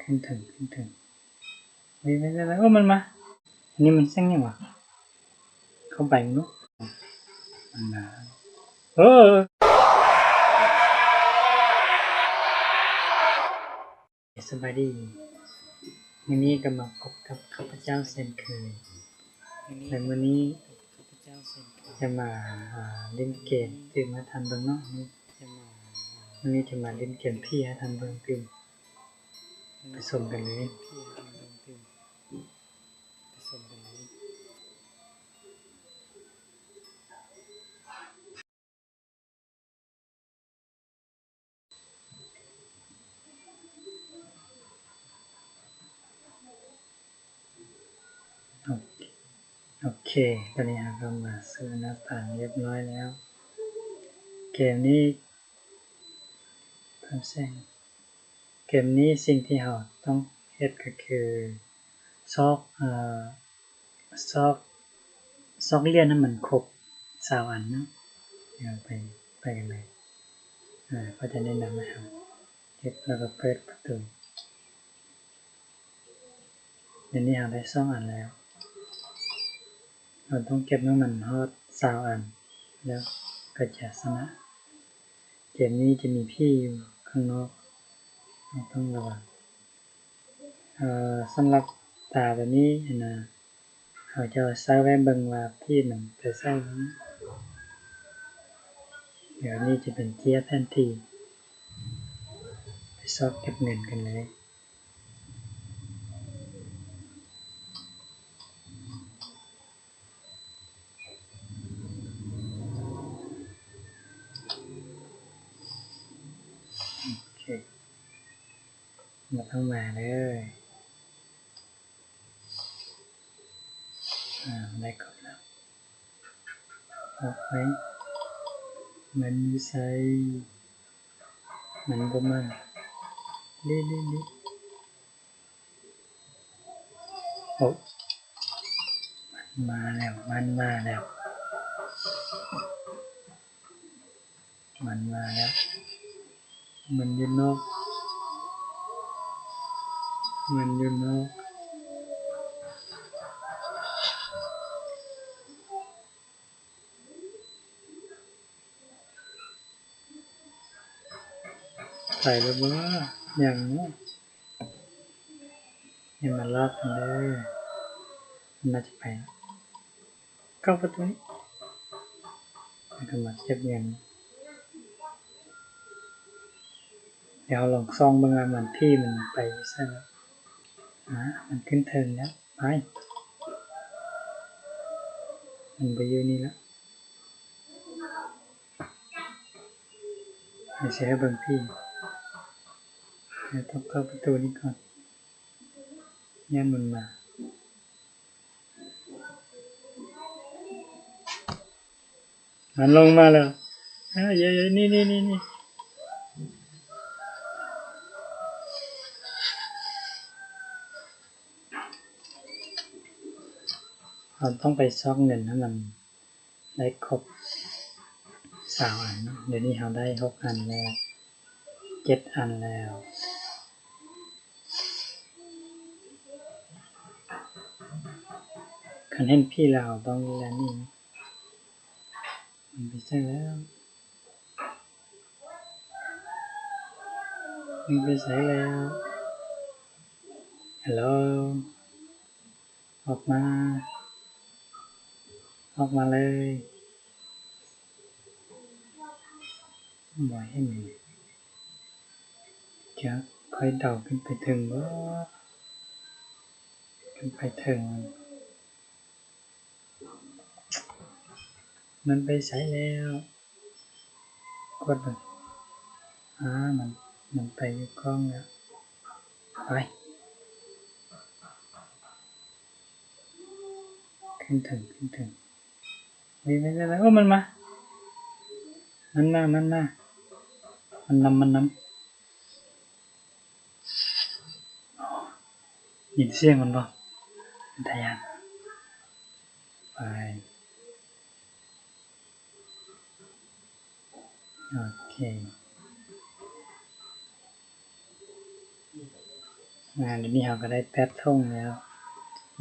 ຂຶ້ນເທິງ ຂຶ້ນເທິງ ເຮີ້ຍ ມັນ ມັນ ມັນ ໂອ້ ມັນມາ ອັນນີ້ມັນສຽງຫຍັງຫວາ? ເຂົ້າໄປເບິ່ງດູ ມັນມາ ເອີ ສະບາຍດີ ມື້ນີ້ກໍມາພົບກັບຂ້າພະເຈົ້າເຊັ່ນເຄີຍ ແລະ ມື້ນີ້ຈະມາ ອ່າ ຫຼິ້ນເກມຕື່ມໃຫ້ທ່ານເບິ່ງເນາະ ມື້ນີ້ຈະມາຫຼິ້ນເກມຜີໃຫ້ທ່ານເບິ່ງຕື່ມ ໄປຊົມກັນເລີຍ. ໂອເຄ ໂອເຄ ຕອນນີ້ເຮົາກໍມາສູ່ໜ້າຕ່າງຮຽບຮ້ອຍແລ້ວ. ເກມນີ້ ເພີ່ມແສງ ເກມນີ້ສິ່ງທີ່ເຮົາຕ້ອງເຮັດກໍຄື ຊອກ ເອີ ຊອກ ຊອກຫຼຽນໃຫ້ມັນຄົບຊາວອັນເນາະ. ດຽວໄປ ໄປກັນເລີຍ ເອີ ເຂົາຈະແນະນຳໃຫ້ເຮົາເຮັດ ແລ້ວກໍເປີດປະຕູ. ດຽວນີ້ເຮົາໄດ້ສອງອັນແລ້ວ ເຮົາຕ້ອງເກັບໃຫ້ມັນຮອດຊາວອັນ ແລ້ວກໍຈະຊະນະ. ເກມນີ້ຈະມີຜີຢູ່ຂ້າງນອກ ເຮົາຕ້ອງລະວັງ. ເອີ ສຳລັບຕາໂຕນີ້ຫັ້ນນະ ເຮົາຈະໃຊ້ໄວ້ເບິ່ງວ່າຜີມັນໄປໃສ. ດຽວນີ້ຈະເປັນເຈ້ຍແຜນທີ່ ໄປຊອກເກັບເງິນກັນເລີຍ. ໂອເຄ ບໍ່ຕ້ອງມາເລີຍ. ອາ ໄດ້ຄົບແລ້ວ. ເອົາໄປ ມັນຢູ່ໃສ? ມັນບໍ່ມາ. ເລ ເລ ເລ. ໂອ້ ມັນມາແລ້ວ ມັນມາແລ້ວ ມັນມາແລ້ວ. ມັນຢູ່ນອກ ມັນຢູ່ນອກ. ໄປແລ້ວບໍ່? ຍັງເນາະ ໃຫ້ມາລອກກັນເດີ. ມັນໜ້າຈະໄປ ເຂົ້າປະຕູນີ້ ແລ້ວກໍມາເກັບເງິນ. ດຽວເຮົາລອງສ່ອງເບິ່ງວ່າມັນ ຜີມັນໄປຢູ່ໃສແລ້ວ. ອາ ມັນຂຶ້ນເທິງແລ້ວ. ໄປ ມັນບໍ່ຢູ່ນີ້ລະ. ດຽວຊິໃຫ້ເບິ່ງຜີ. ດຽວຕ້ອງເຂົ້າປະຕູນີ້ກ່ອນ ຢ້ານມັນມາ. ມັນລົງມາແລ້ວ. ເອີ ເອີ ເອີ ນີ້ ນີ້ ນີ້ ນີ້. ເຮົາຕ້ອງໄປຊອກເງິນໃຫ້ມັນໄດ້ຄົບຊາວອັນເນາະ. ດຽວນີ້ເຮົາໄດ້ຫົກອັນແລ້ວ ເຈັດອັນແລ້ວ. ຄັນເຫັນຜີແລ້ວເຮົາຕ້ອງແລ່ນໜີ. ມັນໄປໃສແລ້ວ? ມັນໄປໃສແລ້ວ? ຮາໂລ ອອກມາ ອອກມາເລີຍ. ບໍ່ເຫັນ. ຈັກ ຂ້ອຍເດົາຂຶ້ນໄປເທິງບໍ່? ຂຶ້ນໄປເທິງ. ມັນໄປໃສແລ້ວ? ກວດເບິ່ງ. ອາ ມັນ ມັນໄປຢູ່ກ້ອງແລ້ວ. ໄປ ຂຶ້ນເທິງ ຂຶ້ນເທິງ. ເວີຍ ເວີຍ ເວີຍ ໂອ້ ມັນມາ ມັນມາ ມັນມາ ມັນນຳ ມັນນຳ. ຍິນສຽງມັນບໍ່? ເປັນຕາຢ້ານ. ໄປ ໂອເຄ. ອາ ດຽວນີ້ເຮົາກໍໄດ້ແປດຖົງແລ້ວ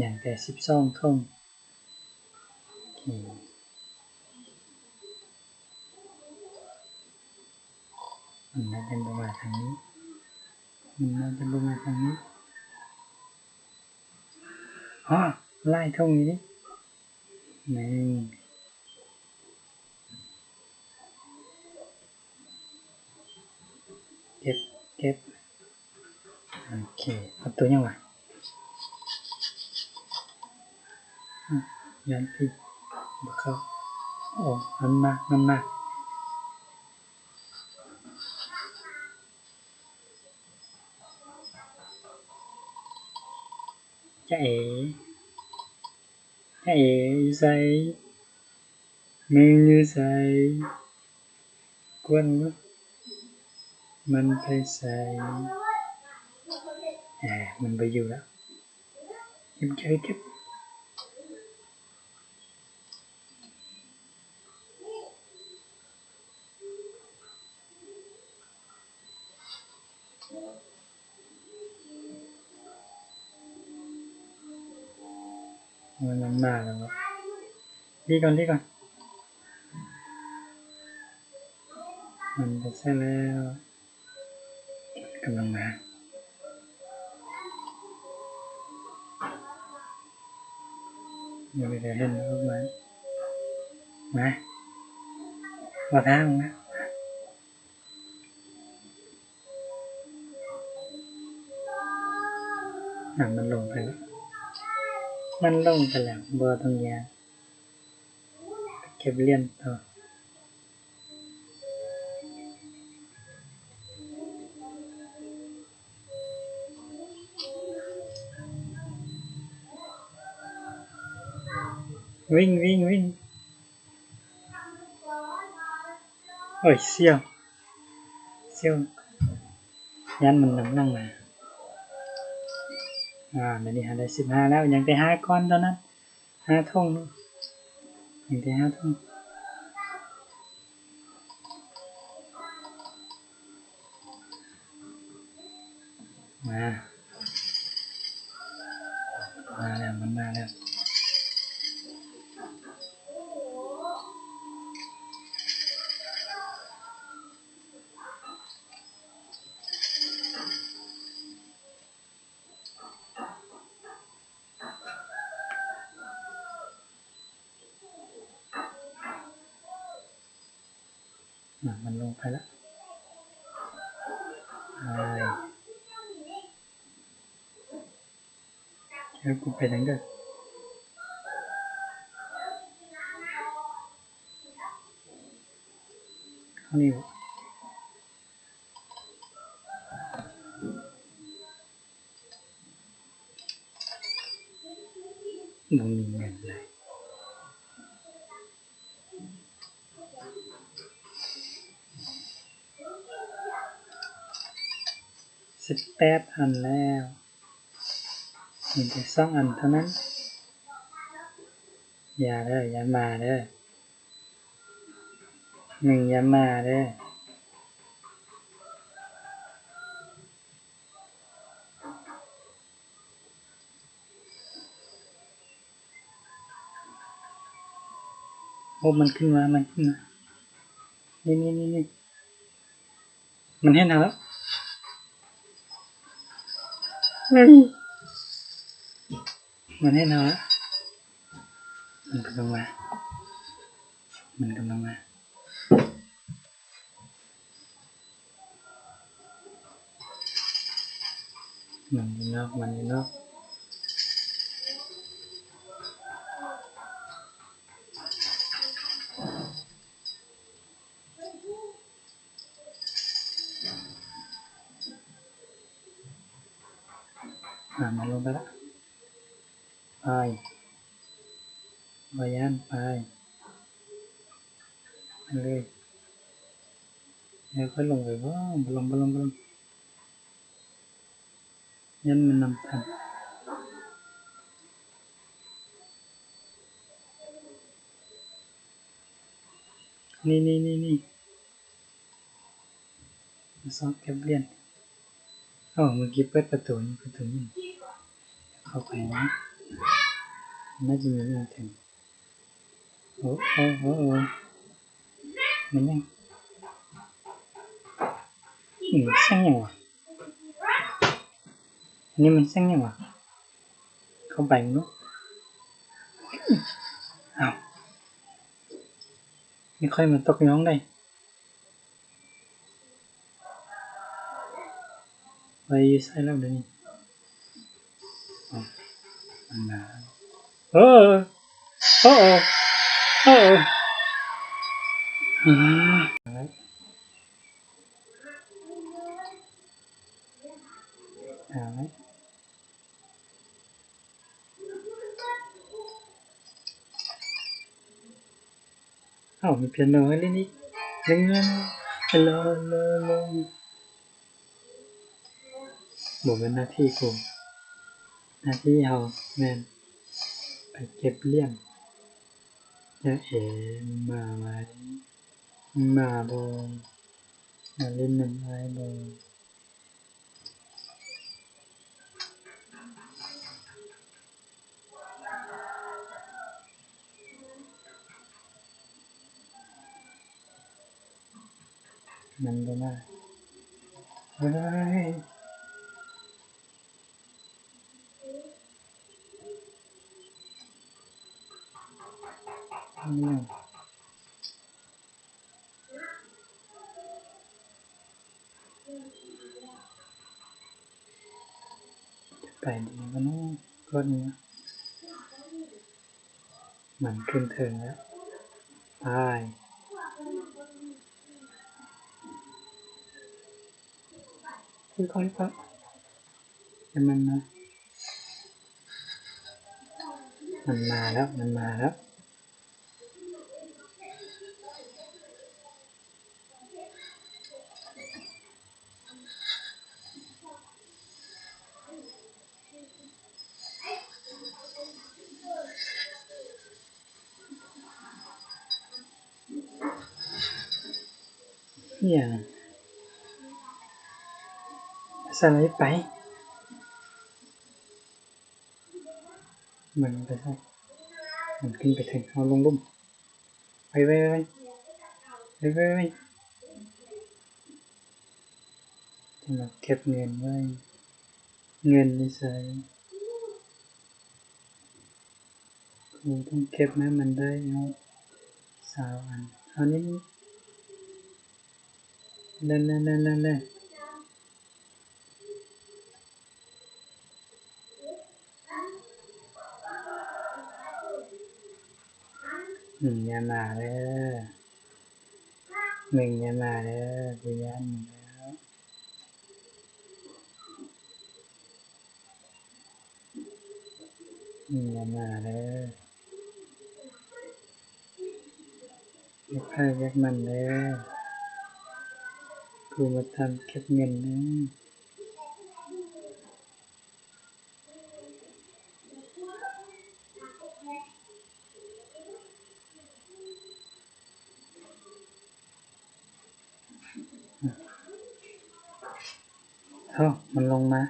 ຍັງແຕ່ສິບສອງຖົງ. ໂອເຄ ມັນໜ້າຈະບໍ່ມາທາງນີ້ ມັນໜ້າຈະບໍ່ມາທາງນີ້. ອໍ ຫຼາຍຖົງຢູ່ເດ ໜຶ່ງ ເກັບ ເກັບ ໂອເຄ ເອົາໂຕຫຍັງວະ? ອາ ຢ້ານຜິດ ບໍ່ເຂົ້າ. ໂອ້ ມັນມາ ມັນມາ. ຈາເອ ຈາເອ ຢູ່ໃສ? ມຶງຢູ່ໃສ? ກວນ ມັນໄປໃສ? ແອ ມັນບໍ່ຢູ່ລະ. ເກັບ ເກັບ ເກັບ. ມັນມາແລ້ວເນາະ ລີ້ກ່ອນ ລີ້ກ່ອນ. ມັນໄປໃສແລ້ວ? ກຳລັງມາ ຍັງບໍ່ໄດ້ເຫັນອອກມາ ມາ ບໍ່ທາງນະ. ນະ ມັນລົງໄປແລ້ວ ມັນລົງໄປແລ້ວ ບໍ່ຕ້ອງຢ້ານ. ເກັບຫຼຽນຕໍ່ ວິ່ງ ວິ່ງ ວິ່ງ. ໂອ້ຍ ສ່ຽວ ສ່ຽວ ຢ້ານມັນນຳຫຼັງມາ. ອາ ດຽວນີ້ເຮົາໄດ້ສິບຫ້າແລ້ວ ຍັງແຕ່ຫ້າກ້ອນເທົ່ານັ້ນ ຫ້າຖົງ ຍັງແຕ່ຫ້າຖົງ. ມາ ມາແລ້ວ ມັນມາແລ້ວ. ນະ ມັນລົງໄປລະ ໄປ ເອີ ກູໄປທາງໃດ? ເຂົ້ານີ້ບໍ່? ບໍ່ມີເງິນເລີຍ. ສິບແປດອັນແລ້ວ ມີແຕ່ສອງອັນເທົ່ານັ້ນ. ຢ່າເດີ ຢ່າມາເດີ ໜຶ່ງ ຢ່າມາເດີ. ໂອ້ ມັນຂຶ້ນມາ ມັນຂຶ້ນມາ ນີ້ໆໆໆ ມັນເຫັນເຮົາແລ້ວ ມັນເຫັນເຮົາແລ້ວ ມັນກຳລັງມາ ມັນກຳລັງມາ. ມັນຢູ່ນອກ ມັນຢູ່ນອກ ອາ ມັນລົງໄປລະ. ໄປ ບໍ່ຢ້ານ ໄປ ໄປເລີຍ. ແລ້ວຄ່ອຍລົງໄປບໍ່? ບໍ່ລົງ ບໍ່ລົງ ບໍ່ລົງ ຢ້ານມັນນຳທັນ. ນີ້ໆໆໆ ມາຊອກເກັບຫຼຽນ. ເອົ້າ ເມື່ອກີ້ເປີດປະຕູນີ້ ປະຕູນີ້ ເຂົ້າໄປນະ ໜ້າຈະມີອີ່ຫຍັງເຖິງ ໂອ້ ໂອ້ ໂອ້ ໂອ້ ແມ່ນຫຍັງ? ອືມ ສຽງຫຍັງວະ? ອັນນີ້ມັນສຽງຫຍັງວະ? ເຂົ້າໄປເບິ່ງດູ. ອ້າວ ມີຂ້ອຍມາຕົກຢູ່ຫ້ອງໃດ? ໄປຢູ່ໃສແລ້ວດຽວນີ້? ເອີ ໂອ້ ໂອ້ ໂອ້ ອາ ເອົາໄວ້. ເອົ້າ ມີປຽໂນໃຫ້ຫຼິ້ນອີກ ເຫຼັ້ນເງິນ ລາ ລາ ລາ ບໍ່ແມ່ນໜ້າທີ່ກູ ໜ້າທີ່ເຮົາແມ່ນໄປເກັບຫຼຽນ. ແລະ ເອ ມາໄວ້ ມາບໍ່ ມາຫຼິ້ນນຳອ້າຍບໍ່? ມັນບໍ່ມາ ເຮີ້ຍ ໄປດີບໍ່ເນາະ ກອດນີ້ນະ ມັນຂຶ້ນເທິງແລ້ວ ໄປ ຄ່ອຍໆ ຄ່ອຍ ໃຫ້ມັນມາ ມັນມາແລ້ວ ມັນມາແລ້ວ. ອີຫຍັງ? ໃສ່ໄປ. ມັນໄປໃສ? ມັນຂຶ້ນໄປເທິງ ເອົາລົງລຸ່ມ ໄວໆ ໄວໆ ຈະມາເກັບເງິນໄວ້ ເງິນຢູ່ໃສ? ກູຕ້ອງເກັບໃຫ້ມັນໄດ້ເນາະ ຊາວອັນ ເອົານີ້ ນັ້ນໆໆໆ ອືມ ຢ່າມາເດີ ມຶງຢ່າມາເດີ ກູຢ້ານມຶງແລ້ວ ອືມ ຢ່າມາເດີ. ວຽກໃຜວຽກມັນເດີ ກູມາຕາມເກັບເງິນເດີ. ເອີ ມັນລົງມາ.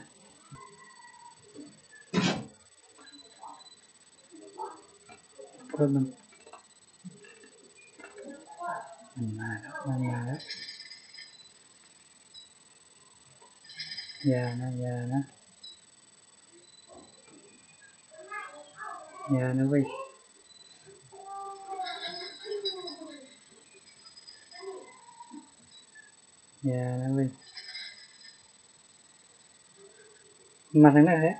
ເພິ່ນມັນ ມັນມາແລ້ວ ມັນມາແລ້ວ ຢ່ານະ ຢ່ານະ ຢ່ານະເວີຍ ຢ່ານະເວີຍ. ມາທາງນັ້ນແຫຼະ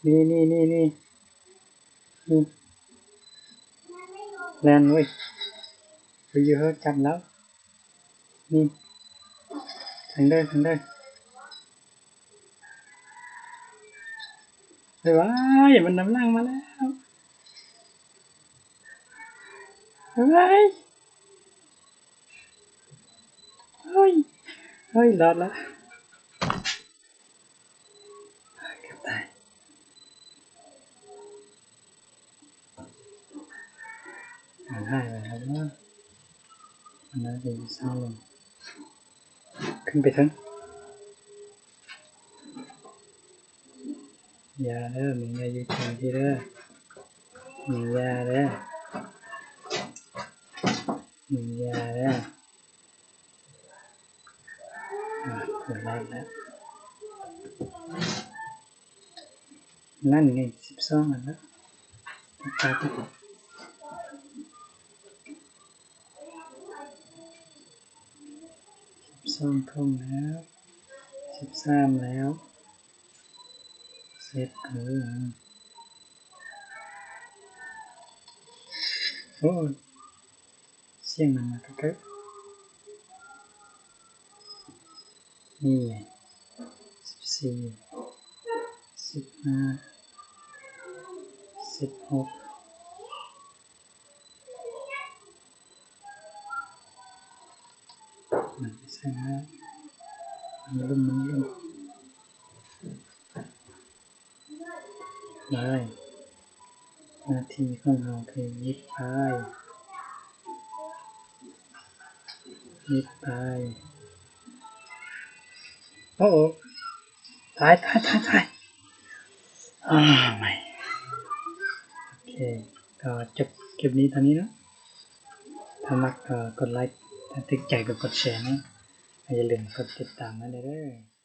ນີ້ໆໆໆ ນີ້ ແລ່ນເວີຍ ໄປຢູ່ເຮີ ຈັບແລ້ວ ນີ້ ທາງເດີ ທາງເດີ ເອີ ວ້າຍ ມັນນຳຫຼັງມາແລ້ວ ວ້າຍ. ເຮີ້ຍ ເຮີ້ຍ ລອດລະ ເກືອບຕາຍ ມັນຫາຍໄປແລ້ວເນາະ ມັນໜ້າຈະຢູ່ຊັ້ນລົງ ຂຶ້ນໄປເທິງ. ຢ່າເດີ ມຶງຢ່າຢູ່ແຖວນີ້ເດີ ມຶງຢ່າເດີ ມຶງຢ່າເດີ ອ່າ ກົດໄລແລ້ວ ນັ້ນໄງ ສິບສອງ ອັນນະ ສິບສອງຖົງແລ້ວ ສິບສາມແລ້ວ ເສັດ ເອີ ໂອ້ຍ ສຽງມັນມາໃກ້ໆ ນີ້ໄງ ສິບສີ່ ສິບຫ້າ ສິບຫົກ ມັນໄປໃສນະ ມັນລົງ ມັນລົງ ໄດ້ ໜ້າທີ່ຂອງເຮົາຄືຫຍິບໄປ ຫຍິບໄປ ໂອ້ໂຫ ຕາຍ ຕາຍ ຕາຍ ຕາຍ ອ້າວ ໄໝ ໂອເຄ ກໍຈົບຄລິບນີ້ເທົ່ານີ້ເນາະ ຖ້າມັກກໍກົດໄລ ຖ້າຖືກໃຈກໍກົດແຊເນາະ ແລະຢ່າລືມກົດຕິດຕາມນຳເດີ.